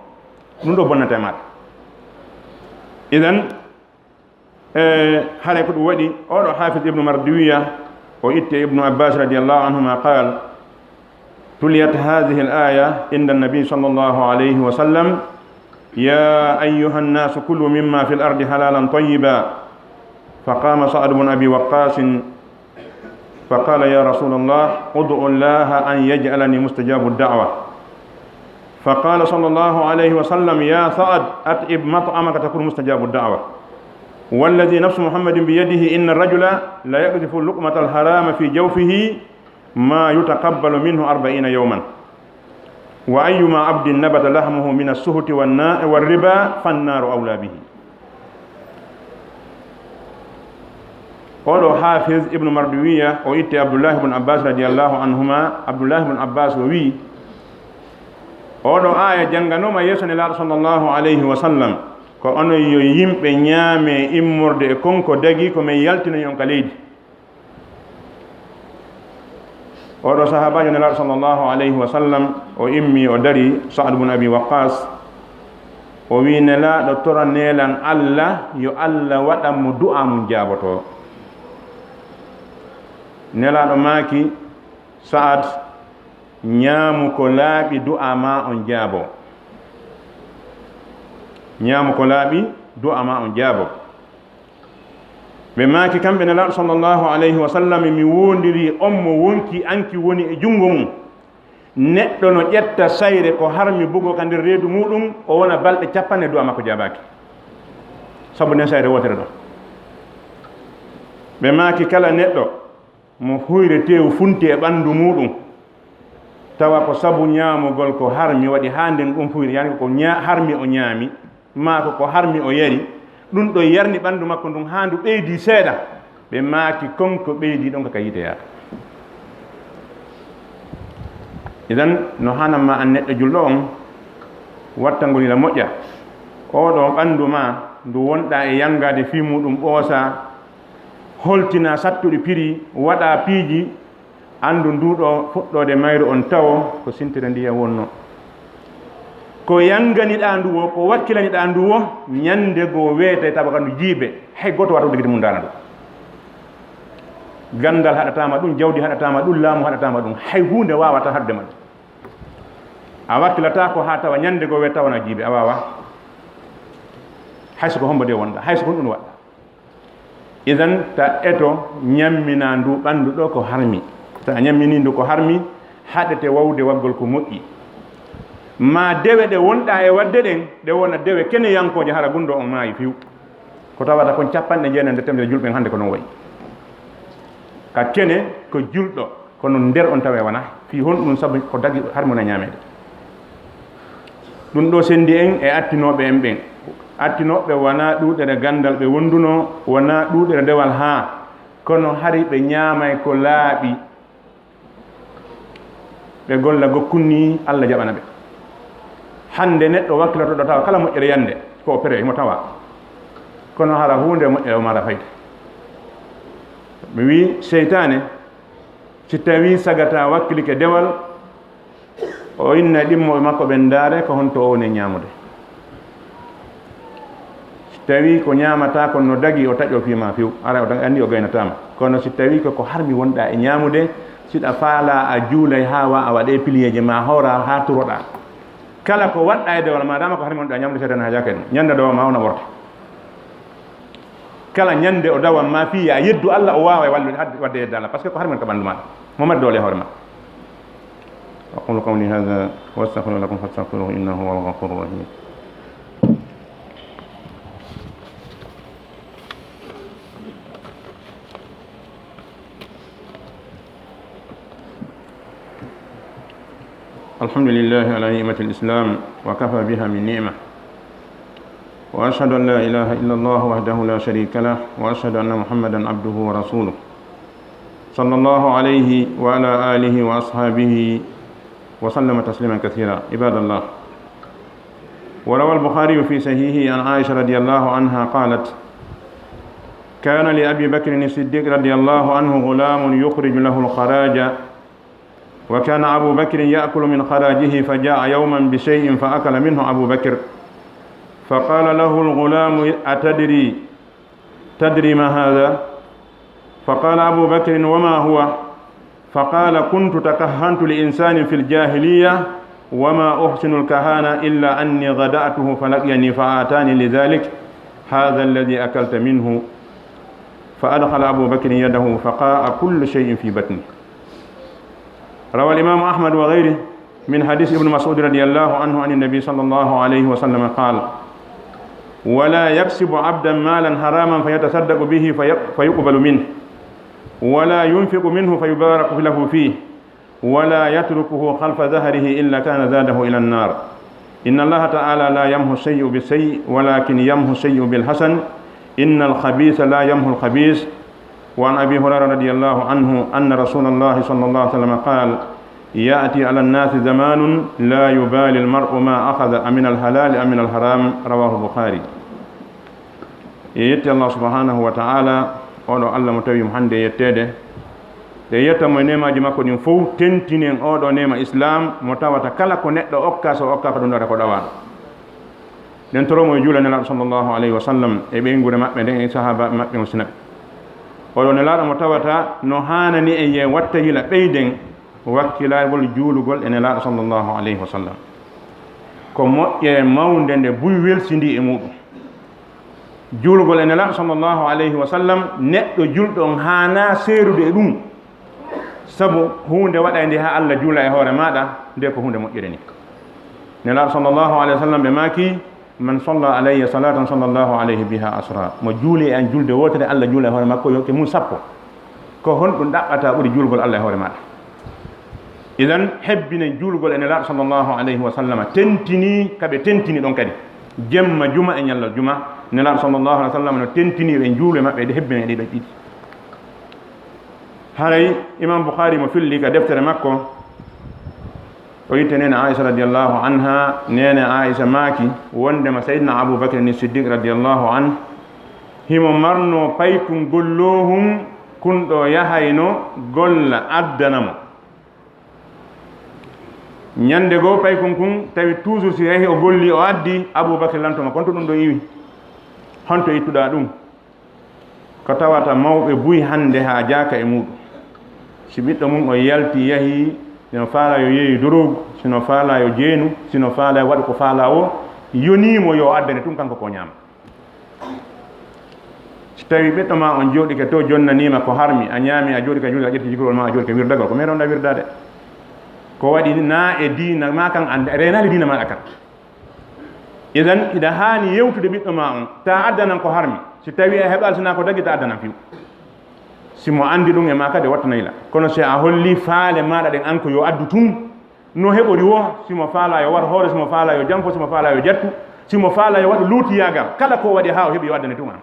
Ɗum ɗo bonnata e maaɗa. Idan, e, haray ko ɗum waɗi, oɗo Hafiz Ibnu Mardiwiya, o itti e Ibnu Abbas radiyallahu anhuma qaal, تليت هذه الآية عند النبي صلى الله عليه وسلم: يا أيها الناس كلوا مما في الأرض حلالا طيبا. فقام سعد بن أبي وقاص فقال: يا رسول الله، ادع الله أن يجعلني مستجاب الدعوة. فقال صلى الله عليه وسلم: يا سعد، أطعم مطعمك تكن مستجاب الدعوة. والذي نفس محمد بيده إن الرجل ليقذف اللقمة الحرام في جوفه ما يتقبل منه أربعين يوما. وأيما عبد نبت لحمه من السهت والنا-، والربا فالنار أولى به. Oɗo Hafiz Ibnu Marduwiya, o itti Abdullahi ibn Abbas radiyallahu anhuma. Abdullahi ibn Abbas o wi, oɗo aya jannganoma yeeso Nelaaɗo sallallahu alayhi wa sallam, ko onon yo yimɓe ñaame immorde e kon ko dagi ko men yaltinoyi on ka leydi. Oɗo sahabajo Nelaaɗo sallallahu alayhi wa sallam, o immi, o dari, Sa'd ibn Abi Waqqas, o wi, Nelaaɗo, toranelan Allah, yo Allah waɗan mo du'a mun jaaboto. Nelaaɗo maaki, Sa'ad, ñaamu ko laaɓi, du'a ma on jaabo. Ñaamu ko laaɓi, du'a ma on jaabo. Ɓe maaki kamɓe Nelaaɗo sallallahu alayhi wa sallam, mi wondiri on mo wonki anki woni e junngo mum. Neɗɗo no ƴetta sayre ko harmi bugo ka nder reedu muɗum, o wona balɗe capanɗe du'a makko jaabaaki. Sabu nden sayre wootere ɗon. Ɓe maaki kala neɗɗo mo huyre teewu funti e ɓanndu muɗum, tawa ko sabu ñaamugol ko harmi waɗi haa nden ɗum huyre, yani ko ña-, harmi o ñaami, maa ko ko harmi o yari, ɗum ɗo yarni ɓanndu makko ndun haa ndu ɓeydi seeɗa, ɓe maaki kon ko ɓeydi ɗon ka yiite yaata. Idan, no hanan ma an neɗɗo julɗo on, wattangol ila moƴƴa. Oo ɗoo ɓanndu ma ndu wonɗaa e yanngaade fii muɗum ɓoosa, holtina sattuɗi piri, waɗa piiji, anndu ndu ɗoo fuɗɗoode mayru on tawo ko sintere ndiyam wonno. Ko yannganiɗaa ndu woo, ko wakkilaniɗaa ndu woo, ñannde goo weetay tawa ka ndu jiibe, hay gooto waawata uddugide mum daana ɗum. Ganndal haɗataa ma ɗum, jawdi haɗataa ma ɗum, laamu haɗataa ma ɗum, hay huunde waawataa haɗude ma ɗum. A wakkilataa ko haa tawa ñannde goo wee tawana jiibe, a waawaa. Hay so ko hombo de wonɗaa, hay so ko honɗum waɗɗaa. Idan, ta eto ñamminaa ndu ɓanndu ɗoo ko harmi. Ta a ñamminii ndu ko harmi, haɗete waawude waggol ko moƴƴi. Maa dewe ɗe wonɗaa e waɗde ɗen, ɗe wona dewe keneyankooje, hara gunndoo on maayi fiw. Ko tawata kon capanɗe jeenayi nder teemedere julɓe hannde ko non wayi. Ka kene ko julɗo, kono nder on tawe wonaa. Fii honɗum? Sabu ko dagi harmi wona ñaameede. Ɗum ɗoo senndi en e attinooɓe en ɓen. Attinooɓe wonaa ɗuuɗere ganndal ɓe wonndunoo, wonaa ɗuuɗere dewal haa, kono hari ɓe ñaamay ko laaɓi. Ɓe golla gokkun nii, Alla jaɓana ɓe. Hannde neɗɗo wakkiloto ɗo tawa kala moƴƴere yande, ko o pere, himo tawa. Kono hara huunde moƴƴere o mara fayde. Mi wii, seytaane, si tawii sagata wakkilike dewal, o inna ɗimmoɓe makko ɓen, ndaare ko honto o woni e ñaamude. Si tawii ko ñaamataa kon no dagi, o taƴoo fii maa few, aray o anndi o gaynataa ma. Kono si tawii ko ko harmi wonɗaa e ñaamude, si ɗa faalaa a juulay haa wa a waɗee piliyeeje maa, hooraa haa turoɗaa. Kala ko waɗɗaa e dewal maa, dama ko harmi wonɗaa e ñaamude, seytaane haajaaka e ɗum. Ñande dawa maa o na worta. Kala ñande o dawan maa fii yo a yeddu Alla, o waaway wallude, hadde, wadde yedda Alla, parce que ko harmi woni ka ɓanndu maaɗa. Mo mari doole e hoore maa. أقول قولي هذا وأستغفر الله لكم فاستغفروه إنه هو الغفور الرحيم. الحمد لله على نعمة الإسلام وكفى بها من نعمة. وأشهد أن لا إله إلا الله وحده لا شريك له، وأشهد أن محمدا عبده ورسوله، صلى الله عليه وعلى آله وأصحابه وسلم تسليما كثيرا. عباد الله، وروى البخاري في صحيحه عن عائشة رضي الله عنها قالت: كان لأبي بكر الصديق رضي الله عنه غلام يخرج له الخراج، وكان أبو بكر يأكل من خراجه، فجاء يوما بشيء فأكل منه أبو بكر، فقال له الغلام: أتدري، تدري ما هذا؟ فقال أبو بكر: وما هو؟ فقال: كنت تكهنت لإنسان في الجاهلية وما أحسن الكهانة إلا أني غدأته فلقيني فأعطاني لذلك هذا الذي أكلت منه. فأدخل أبو بكر يده فقاء كل شيء في بطنه. روى الإمام أحمد وغيره من حديث ابن مسعود رضي الله عنه عن النبي صلى الله عليه وسلم قال: ولا يكسب عبدا مالا حراما فيتصدق به في-، فيقبل منه، ولا ينفق منه فيبارك له فيه، ولا يتركه خلف ظهره إلا كان زاده إلى النار. إن الله تعالى لا يمحو السيء بالسيء، ولكن يمحو السيء بالحسن. إن الخبيث لا يمحو الخبيث. وعن أبي هريرة رضي الله عنه أن رسول الله صلى الله عليه وسلم قال: يأتي على الناس زمان لا يبالي المرء ما أخذ أمن الحلال أم من الحرام. رواه البخاري. E yetti Allah subhanahu wa ta'ala, oɗo Allah mo tawi mo hande yetteede. Ɗe yetta mo e neemaaji makko ɗin fow, tentinen oɗo neema Islam mo tawata kala ko neɗɗo okka, so okkaaka ɗum ɗaɗa ko ɗawaaɗo. Ɗen toro mo e juula Nelaaɗo sallallahu alayhi wa sallam e ɓeynguure maɓɓe nden e sahaabaaɓe maɓɓe on sinaɓe. Oɗo Nelaaɗo mo tawata no haanani en ye watta yila ɓeyden wakkilagol juulugol e Nelaaɗo sallallahu alayhi wa sallam. Ko moƴƴere mawnde nde buy welsindi e muɗum. Juulugol e Nelaaɗo sallallahu alayhi wa sallam, neɗɗo julɗo on haanaa seerude e ɗum. Sabu huunde waɗaynde haa Allah juula e hoore maaɗa, nde ko huunde moƴƴere ni. Nelaaɗo sallallahu alayhi wa sallam ɓe maaki: من صلى علي صلاة صلى الله عليه بها عشرا. Mo juuli e an julde wootere, Allah juula e hoore makko yokke mum sappo. Ko honɗum ɗaɓɓata ɓuri juulgol Allah e hoore maaɗa? Idan, hebbinen juulgol e Nelaaɗo sallallahu alayhi wa sallam, tentini ka ɓe tentini ɗon kadi. Jemma juma e ñallal juma, Nelaaɗo sallallahu alayhi wa sallam no tentini ɓe juulu e maɓɓe, ɗe hebbinen e ɗiɗo ɗiɗi. Haray Imam Bukhari mo filli ka deftere makko, o itte neene Aisha radiyallahu anha, neene Aisha maaki wondema Sayyidina Abu Bakr ni Siddiq radiyallahu anhu, himo marno paykun golloohun kun ɗo yahayno golla addana mo. Ñande goo paykun kun tawi toujours si yahi o golli o addi, Abu Bakr lanto mo, "Kon to ɗum ɗo iwi? Honto ittuɗaa ɗum?" Ko tawata mawɓe buy hannde haajaaka e muuɗum. Si ɓiɗɗo mum o yalti yahi, sino faalaa yo yeeyu dorogu, sino faalaa yo jeenu, sino faalaa yo waɗu ko faalaa o, yonii mo yo addane tun kanko ko ñaama. Si tawi ɓiɗɗo ma on jooɗike to jonnaniima ko harmi, a ñaami, a jooɗike a juulde, a ƴetti jikrol ma, a jooɗike wirdagol, ko meeɗon ɗa wirdaade. Ko waɗi na e diina ma kan, an reenaali diina maɗa kan. Idan, hiɗa haani yewtude ɓiɗɗo ma on, ta addanan ko harmi. Si tawi a heɓaali sina ko dagi, ta addanan fiw. Si mo anndi ɗum e ma kadi, wattanay la. Kono si a holli faale maɗa ɗen an ko yo addu tun, no heɓori wo, si mo faala yo war hoore, si mo faala yo janfo, si mo faala yo jattu, si mo faala yo waɗu luutiyaagal, kala ko waɗi haa o heɓi yo addane tun an.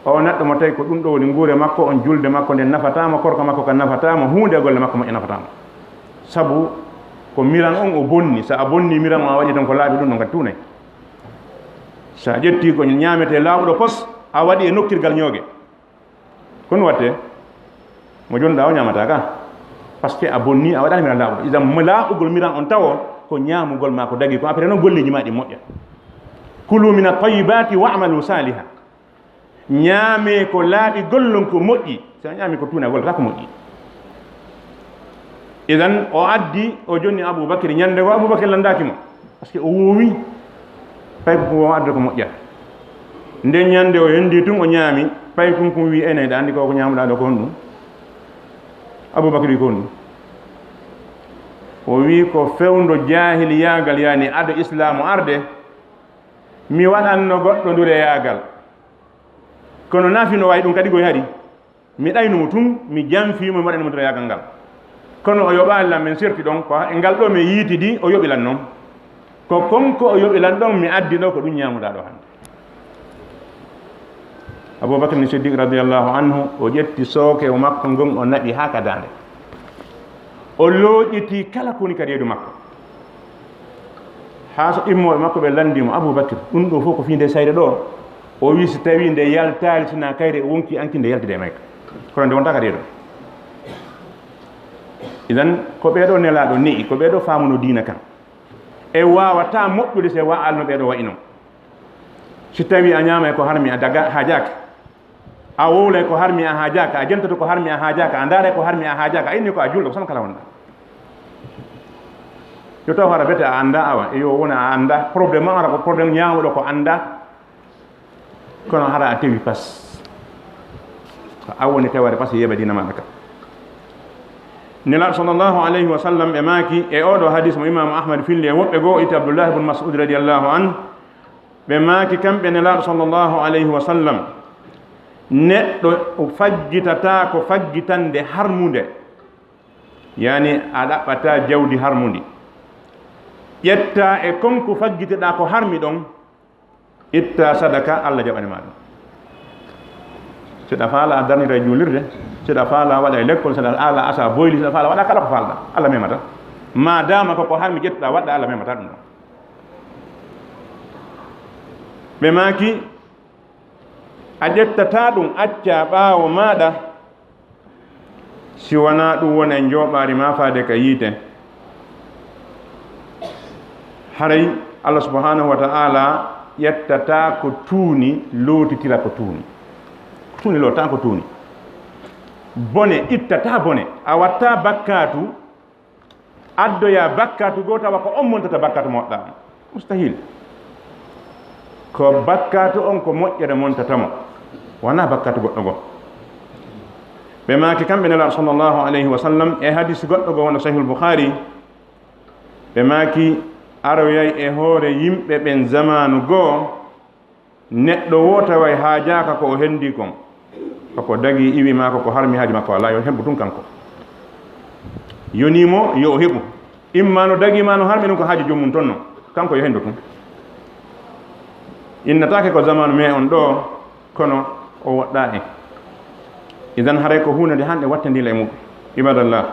O neɗɗo mo tawi ko ɗum ɗo woni nguure makko, on julde makko nden nafataa mo, korka makko kan nafataa mo, huunde e golle makko moƴƴe nafataa mo. Sabu ko miran on o bonni, so a bonni miran on a waɗi ton ko laaɓi ɗum ɗon kadi tunay. So a ƴetti ko ñaametee laaɓuɗo pos, a waɗi e nokkirgal ñooge. Ko ɗum watte, mo jonɗa o ñaamata ka, parce que a bonni, a waɗani miran laaɓuɗo. Idan mo laaɓugol miran on tawo ko ñaamugol ma ko dagi ko, après noon golleeji ma ɗi moƴƴa. Kulu min at-tayyibati wa'malu saliha. Ñaamee ko laaɓi, gollon ko moƴƴi. Si a ñaami ko tuuna, a gollata ko moƴƴi. Idan o addi, o jonni Abubakar. Ñande goo Abubakar lanndaaki mo, parce que o woowi. Paykun kun o adda ko moƴƴata. Nden ñande o hendi tun o ñaami, paykun kun wi, "Enen, hiɗa anndi ko, ko ñaamuɗaa ɗo ko honɗum?" Abubakar wi, "Ko honɗum?" O wi, "Ko fewndo jaahiliyaagal, yani ado Islaamu arde, mi waɗanno goɗɗo ndureyaagal. Kono nafi no wayi ɗum kadi goy hari." Mi ɗaynu mo tun, mi janfii mo, mi waɗani mo ndureyaagal ngal. Kono o yoɓaali lan, min serti ɗon, ko e ngal ɗoo min yiitidi, o yoɓi lan non. Ko kon ko o yoɓi lan ɗon, mi addi ɗoo, ko ɗum ñaamuɗaa ɗoo hannde. Abubakar ni Siddiq radiyallahu anhu, o ƴetti sooke o makko ngon, o naɓi haa ka daande. O looƴitii kala ko woni ka reedu makko. Haa so immooɓe makko ɓe lanndii mo, "Abubakar, ɗum ɗoo fof ko fii ndee sayre ɗoo?" O wii, "Si tawii nde yaltaali, sinaa kayre o wonkii, an kin nde yaltide e mayka. Kono nde wontaa ka reedu." Idan, ko ɓee ɗoo Nelaaɗo ne'i, ko ɓee ɗoo faamuno diina kan. E waawataa moƴƴude si wa'aali no ɓee ɗoo wa'i non. Si tawii a ñaamay ko harmi, a daga, haajaaka. A wowlay ko harmi a haajaaka, a jentata ko harmi a haajaaka, a ndaaray ko harmi a haajaaka, a inni ko a julɗo, ko sama kala wonɗa. Yo taw hara bete a annda, awa, e yo wona a annda, problème ma ara ko problème ñaamuɗo ko annda, kono hara a tewi pas. Ko a woni teware pas yeba dina maɗa ka. Nelaaɗo sallallahu alayhi wa sallam ɓe maaki e oɗo hadis mo Imaamu Ahmad filli e woɓɓe goo itti Abdullahi bun Mas'ud radiyallahu anhu, ɓe maaki kamɓe Nelaaɗo sallallahu alayhi wa sallam, neɗɗo faggitataa ko faggitande harmunde, yani a ɗaɓɓataa jawdi harmundi, ƴettaa e kon ko faggiteɗaa ko harmi ɗon, ittaa sadaka, Allah jaɓani ma ɗum. Seɗa faala a darnita e juulirde, seɗa faala waɗa e lekkol, seɗa faala asa boyli, seɗa faala waɗa kala ko faalɗa, Allah memata. Ma dama ko ko harmi ƴettuɗa waɗɗa, Allah memata ɗum ɗon. Ɓe maaki, a ƴettata ɗum acca ɓaawo maɗa, si wona ɗum wona e njooɓaari ma faade ka yiite. Haray Allah subhanahu wa ta'ala ƴettata ko tuuni, lootitira ko tuuni. Ko tuuni lootata ko tuuni. Bone ittata bone. A watta bakkaatu, addoya bakkaatu goo tawa ko on montata bakkaatu moƴƴa on. Mustahil. Ko bakkaatu on ko moƴƴere montata mo. Wona bakkaatu goɗɗo goo. Ɓe maaki kamɓe Nelaaɗo sallallahu alayhi wa sallam e hadis goɗɗo goo wonɗo Sahihul Bukhari, ɓe maaki aroyay e hoore yimɓe ɓen zamaanu goo, neɗɗo woo taway haajaaka ko o hendi kon. Ko ko dagi iwi maa ko ko harmi haaju makko alaa, yo hembu tun kanko. Yonii mo, yo o heɓu. Imma no dagi ma no harmi ɗum ko haaju joomum ton non. Kanko yo hendu tun. Innataake ko zamaanu me on ɗoo, kono o woɗɗaa en. Idan haray ko huunde nde hannde wattandila e muɗum. Ibadallah,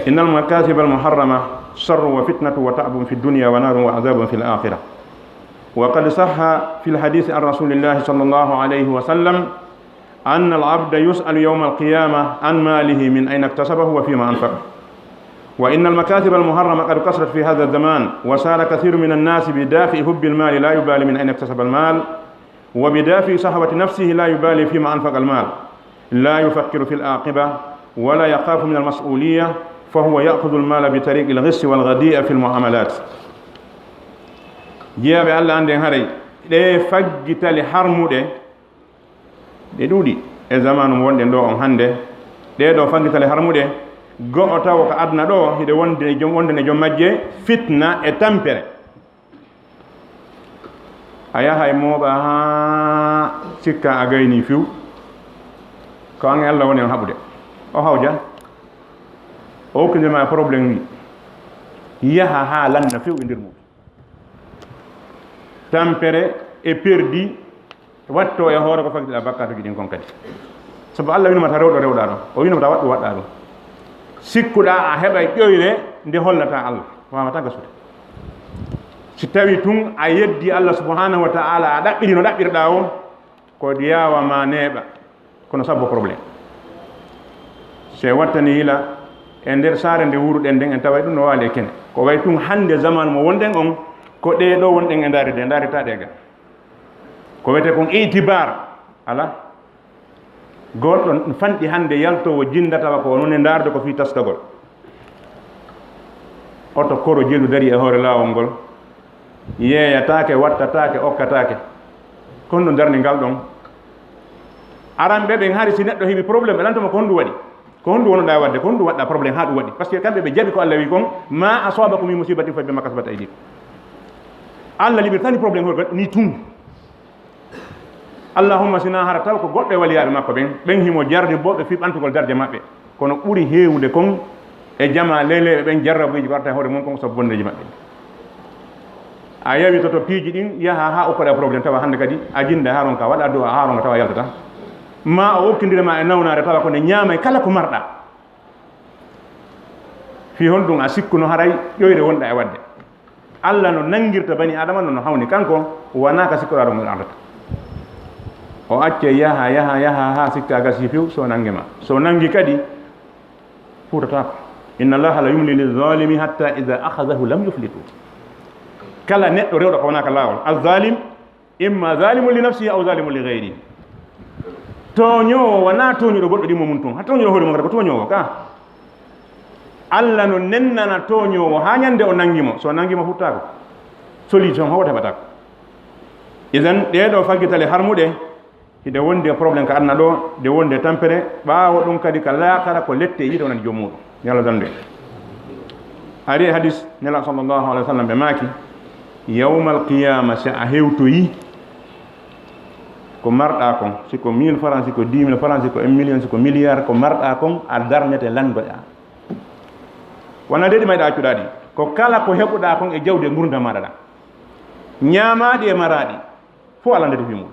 innal makasib al muharrama sharru wa fitnatu wa ta'bun fi dunya wa narun wa azabun fil akhirah. Wa qad sahha fil hadith an Rasulillahi sallallahu alayhi wa sallam anna al abda yus'alu yawma al qiyamah an malihi min ayna iktasabahu wa fima anfaqah. Wa innal makasib al muharrama qad kasrat fi hadha al zaman wa sara kathirun min an nas bi dafi'i hubbi al mali la yubali min ayna iktasaba al mal. وبدافع شهوة نفسه لا يبالي فيما أنفق المال، لا يفكر في العاقبة، ولا يخاف من المسؤولية، فهو يأخذ المال بطريق الغش والخديعة في المعاملات. Jiyaaɓe Allah, annden haray ɗee faggitale harmuɗe, ɗe ɗuuɗi e zamaanu mo wonɗen ɗoo on hannde. Ɗee ɗoo faggitale harmuɗe, go'o tawo ko aduna ɗoo, hiɗe wonde e jom, wonde e jom majje fitna e tampere. A yahay mooɓa haa sikka a gaynii few. Ko an e Allah woni on haɓude. O hawja. O hokkindiri ma e problème wi. Yaha haa lanna few e nder mum. Tampere e perdi watto e hoore ko faggitiɗa bakkatuji ɗin kon kadi. Sabu Allah winumata rewɗo rewɗa ɗon. O winumata waɗɗo waɗɗa ɗum. Sikkuɗa a heɓay ƴoyre nde hollata Allah. Wawata gasude. Si tawi tun a yeddi Allah subhanahu wa ta'ala, a ɗaɓɓiri no ɗaɓɓirɗa o, ko yaawa ma neeɓa, kono sabbo problème. Se wattani yila e nder saare nde wuruɗen nden, en taway ɗum no waali e kene. Ko way tun hannde zaman mo wonɗen on, ko ɗee ɗo wonɗen e ndaari de, ndaari ta ɗe ga. Ko wiyete kon itibar, ala. Goɗɗo fanɗi hannde yaltoowo jinda tawa ko wonde ndaarde ko fii taskagol. Oto koro jelu dari e hoore laawol ngol. Yeeyataake, wattataake, okkataake. Ko honɗum darni ngal ɗon? Aran ɓe ɓen hari si neɗɗo heɓi problème, ɓe lantoma ko honɗum waɗi? Ko honɗum wonoɗaa waɗde? Ko honɗum waɗɗaa problème haa ɗum waɗi? Parce que kamɓe ɓe jaɓi ko Allah wi kon, "Ma asabakum min musibatin fa bima kasabat aydikum." Allah liɓirtani problème hoore ni tun. Allahumma sina hara taw ko goɗɗo e waliyaaɓe makko ɓen, ɓen himo jarri booɓe fii ɓantugol darja maɓɓe. Kono ɓuri heewude kon e jamaa leleeɓe ɓen jarrabuuji ko arta e hoore mum kon sabu bonneeji maɓɓe. A yawitoto piiji ɗin, yaha haa okkoɗaa problème, tawa hannde kadi a jinda haa ronka, waɗa du'a haa ronka tawa yaltata. Ma o okkindire ma e nawnaare tawa ko nde ñaamay kala ko marɗaa. Fii honɗum a sikkuno haray ƴoyre wonɗaa e waɗde? Allah no nangirta bani Adama no, no hawni kanko, wanaa ka sikkuɗaa ɗon o ardata. O acce yaha, yaha, yaha, haa sikka gasi few, so nangi ma. So nangi kadi, fuutataako. Inna Allaha la yumli lizalimi hatta idha akhadhahu lam yuflitu. Kala neɗɗo rewɗo ko wonaa ka laawol. Azzalim, imma zalimun li nafsihi aw zalimun li ghayrihi. Tooñoowo wonaa tooñuɗo goɗɗo ɗimmo mum tun. Ha tooñuɗo hoore mum kadi ko tooñoowo ka. Allah no nennana tooñoowo haa ñande o nangi mo. So nangi mo futtaako. Solution hoto heɓataako. Idan ɗee ɗoo faggitale harmuɗe, hiɗe wondi e problème ka aduna ɗoo, ɗe wondi e tampere, ɓaawo ɗum kadi ka laakara ko lette yiite wonande joom muɗum. Yo Allah dandu en. Ari e hadis Nela sallallahu alaihi wasallam ɓe maaki, yawmal qiyama si a hewtoyi, ko marɗa kon, si ko mille francs, si ko dix mille francs, si ko un million, si ko milliard, ko marɗa kon, a darnete landoɗa. Wona de ɗi mayɗa accuɗa ɗi. Ko kala ko heɓuɗa kon e jawdi e ngurdam maɗa ɗan. Ñaamaɗi e maraɗi, fof a landete fii muɗum.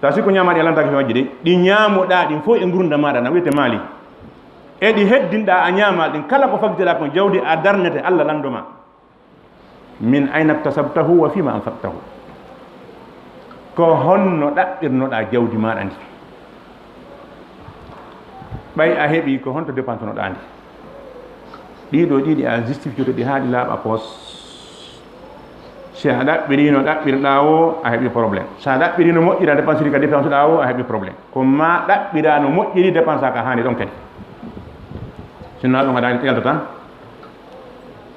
Ta si ko ñaamaɗi a landaaki fii majji de, ɗi ñaamuɗa ɗin fof e ngurdam maɗa na wiyete maali. E ɗi heddinɗa a ñaama ɗin, kala ko faggiteɗa kon jawdi a darnete Allah lando ma. Min ayna iktasabtahu wa fima anfaqtahu. Ko honno ɗaɓɓirnoɗa jawdi maɗa ndi? Ɓay a heɓi, ko honto dépensenoɗa ndi? Ɗiɗo ɗiɗi a justifié to ɗi haa ɗi laaɓa poos. Si a ɗaɓɓirino ɗaɓɓirɗa o, a heɓi problème. Si a ɗaɓɓirino moƴƴiri a dépensiri ka dépenseɗa o, a heɓi problème. Ko ma ɗaɓɓira no moƴƴiri, dépensa ka haani ɗon kadi. Sinno ɗum a dañi yaltata.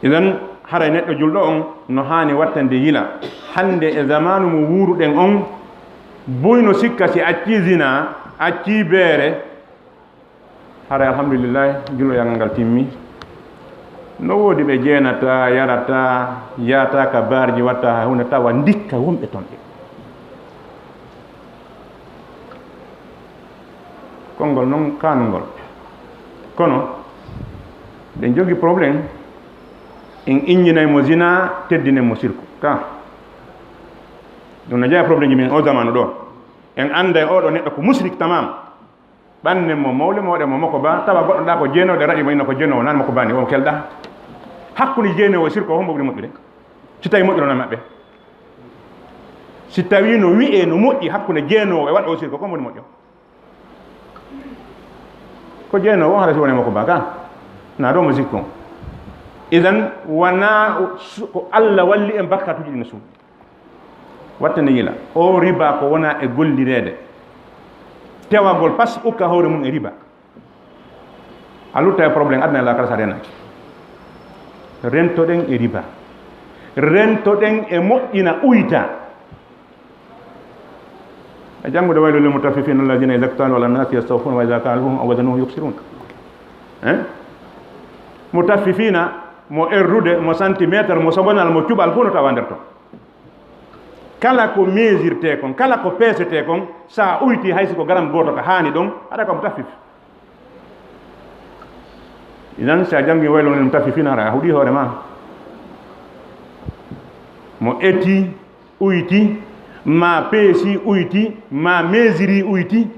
Idan, haray neɗɗo julɗo on no haani wattande yila. Hannde e zamanu mo wuuruɗen on, buy no sikka si acci zina, acci beere, haray alhamdulillahi, julɗo yangal ngal timmi. No woodi ɓe jeenata, yarata, yaata ka baarji, watta hay huunde, tawa ndikka wonɓe ton ɓe. Konngol non kaanungol. Kono, ɗen jogi problème, en inñinay mo zina, teddinen mo sirku. Ka. Ɗum no jeya problème ji min o zamanu ɗo. En annday oɗo neɗɗo ko musrik tamam. Ɓannen mo mawle mawɗe mo moko ba, tawa goɗɗo ɗa ko jeenooɗo raɗi mo inna ko jeenoowo nan moko ba ni, o kelɗa. Hakkunde jeenoowo e sirku o hombo ɓuri moƴƴude? Si tawi moƴƴude no maɓɓe. Si tawi no wi'e no moƴƴi hakkunde jeenoowo e waɗo sirku, ko woni moƴƴo? Ko jeenoowo on hara si woni moko ba ka. Na ɗo mo sikku on. Idan wana su-, ko Allah walli en bakkatuji ɗi no suuɗi. Wattane yila. O riba ko wona e gollireede. Tewagol pas ukka hoore mum e riba. A lutta e problème aduna e laakara sa renaki. Rentoɗen e riba. Rentoɗen e moƴƴina uyta. E janngude waylu lil mutaffifin alladina ida ktalu ala nasi yastawfun wa ida kaluhum aw wazanuhum yuksirun. Hein? Mutaffifina, mo errude, mo centimètre, mo sogonal, mo cuɓal, fof no tawa nder ton. Kala ko mesirte kon, kala ko peesete kon, sa uyti hay si ko garam gooto ka haani ɗon, haɗa ko mutaffif. Idan si a janngi waylu lil mutaffifin, hara a huɗi hoore ma. Mo eti, uyti, ma peesi, uyti, ma mesiri, uyti.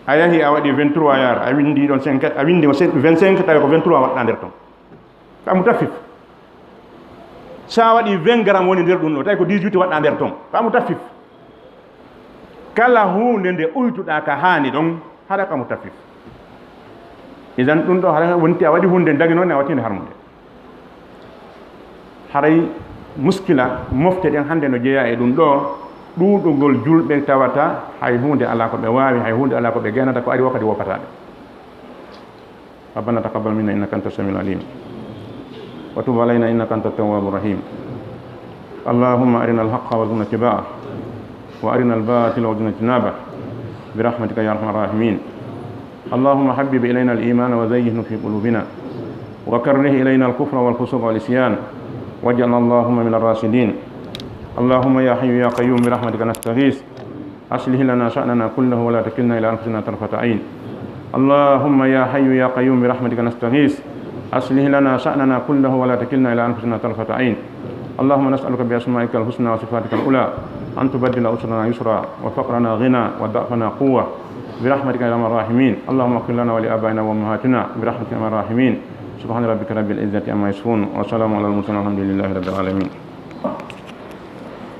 A yahi a waɗi vingt-trois yar, a windi ɗon cinq, a windi mo vingt-cinq, tawi ko vingt-trois waɗɗa nder ton. Ka mutaffif. Sa waɗi vingt grammes woni nder ɗum ɗo, tawi ko dix-huit waɗɗa nder ton. Ka mutaffif. Kala huunde nde uytuɗa ka haani ɗon, haɗa ka mutaffif. Idan ɗum ɗo haɗa wonti a waɗi huunde dagi noon a wattinde harmude. Haray muskila mofte ɗen hannde no jeyaa e ɗum ɗo, ɗuuɗugol julɓe tawata hay huunde alaa ko ɓe waawi, hay huunde alaa ko ɓe geenata, ko ari o kadi woppata ɓe. ربنا تقبل منا إنك أنت السميع العليم وتب علينا إنك أنت التواب الرحيم. اللهم أرنا الحق وارزقنا اتباعه وأرنا الباطل وارزقنا اجتنابه برحمتك يا أرحم الراحمين. اللهم حبب إلينا الإيمان وزينه في قلوبنا وكره إلينا الكفر والفسوق والعصيان واجعلنا اللهم من الراشدين. اللهم يا حي يا قيوم برحمتك نستغيث أصلح لنا شأننا كله ولا تكلنا إلى أنفسنا طرفة عين. اللهم يا حي يا قيوم برحمتك نستغيث أصلح لنا شأننا كله ولا تكلنا إلى أنفسنا طرفة عين. اللهم نسألك بأسمائك الحسنى وصفاتك العلى أن تبدل عسرنا يسرا وفقرنا غنى وضعفنا قوة برحمتك يا أرحم الراحمين. اللهم اغفر لنا ولآبائنا وأمهاتنا برحمتك يا أرحم الراحمين. سبحان ربك رب العزة عما يصفون وسلام على المرسلين والحمد لله رب العالمين.